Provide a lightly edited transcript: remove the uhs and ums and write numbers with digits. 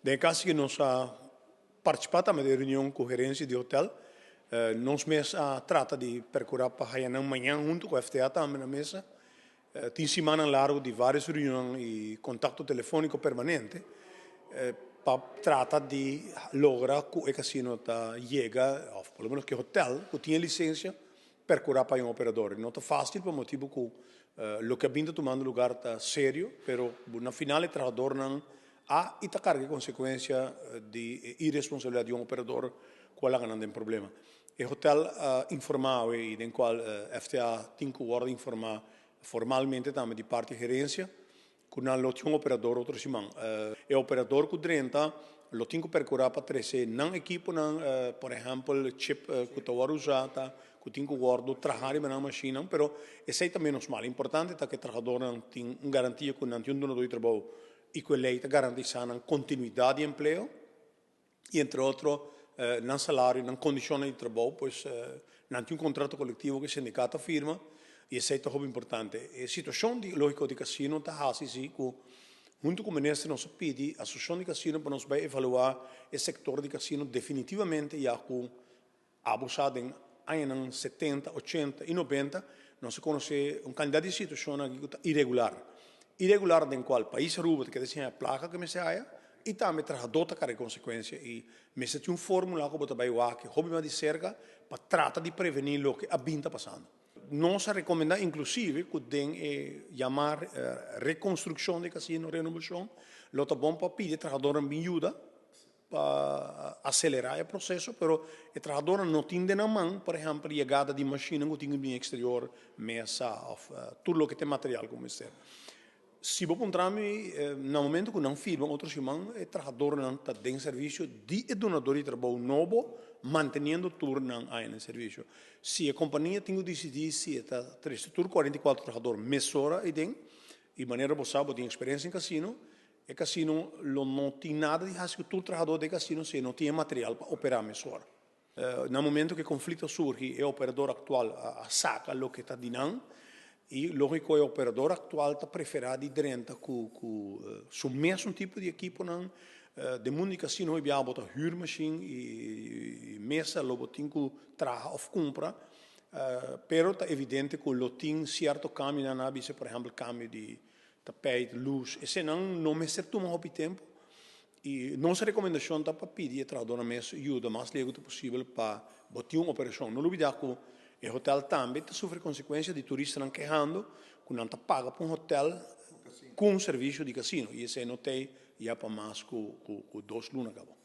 Den kaso ku nos a partisipá tambe den reunion ku gerensia di hotel, nos mes a trata di perkurá pa haya nan mañan huntu ku FTA tambe na mesa. Tin simannan largu di vários reunion i kontakto telefóniko permanente pa trata di logra ku e kasino ta yega òf por lo menos ku e hotel ku tin e lisensia perkurá pa un operador. No ta fásil pa motibu ku loke a bin ta tumando lugar ta serio, pero na final e trahadornan a i ta karga e konsekuensia di e iresponsabilidat di un operador ku a laga nan den problema. E hotel a informá awe i den kual FTA tin ku wòrdu informá formalmente tambe di parti gerensia ku nan lo tin un operador otro siman. E operador ku drenta lo tin ku perkurá pa trese nan ekiponan, por ehèmpel chip ku ta wòrdu usá ta ku tin ku wòrdu traha riba nan mashinnan, pero esei ta ménos mal. Importante ta ku e trahadornan tin un garantia ku nan tin un dunadó di trabou i ku e lei ta garantisá nan kontinuidat di empleo i entre otro nan salario, nan kondishonnan di trabou, pues nan tin un kontrato kolektivo ku e sindikato a firma i esei ta hopi importante. E situashon di lógiko di kasino ta hasi si ku huntu ku minister nos a pidi asosiashon di kasino pa nos bai evaluá e sektor di kasino definitivamente ya ku Abusá den añanan setenta, ochenta i nobenta, nos a konosé un kantidat di situashonnan aki ku ta iregular. Iregular den kual pais Aruba ta keda sin haya plaka ku mester haya i tambe trahadó ta karga e konsekuensia i mester tin un fórmula ku bo ta bai wak hopi mas di serka pa trata di prevení loke a bin ta pasando. Nos a rekomendá inklusive ku den e yamá rekonstrukshon di e kasino, renobashon, lo ta bon pa pidi e trahadónan bin yuda pa aselerá e proseso, pero e trahadónan no tin den nan man, por ehèmpel, yegada di mashinnan ku tin ku bini eksterior, mesa òf tur loke ta e material ku mester. Si bo puntra mi, na momento ku nan firma otro siman, e trahadornan ta den servisio di e dunadó di trabou nobo, manteniendo tur nan aña den servisio. Si e kompania tin ku disidí si e ta trese tur 44 trahador mesora ei den, i manera bo sa bo tin eksperensia den kasino, E kasino lo no tin nada di hasi ku tur trahadó den e kasino si e no tin e material pa operá mesora. Na momento ku e konflikto a surgi e operador aktual a saka loke ta di nan i lógiko e operador aktual ta preferá di drenta ku ku su mesun tipo di ekiponan. Den mundu di kasino hopi biaha bo ta hür mashin i mesa lo bo tin ku traha òf kumpra pero ta evidente ku lo tin sierto kambionan nan a bisa por ehèmpel kambio di Tapijt, luz, esenan no mester tuma hopi tempu y nos recomendacion ta pa pidi e trahadornan mes yuda mas lego ta posibel pa bo tin un operacion. No lubida cu e hotel tambe ta sufri consecuencia di turistanan kehando cu nan ta paga pa un hotel cu un servicio di casino y esey no tey ya pa mas cu 2 luna cabo.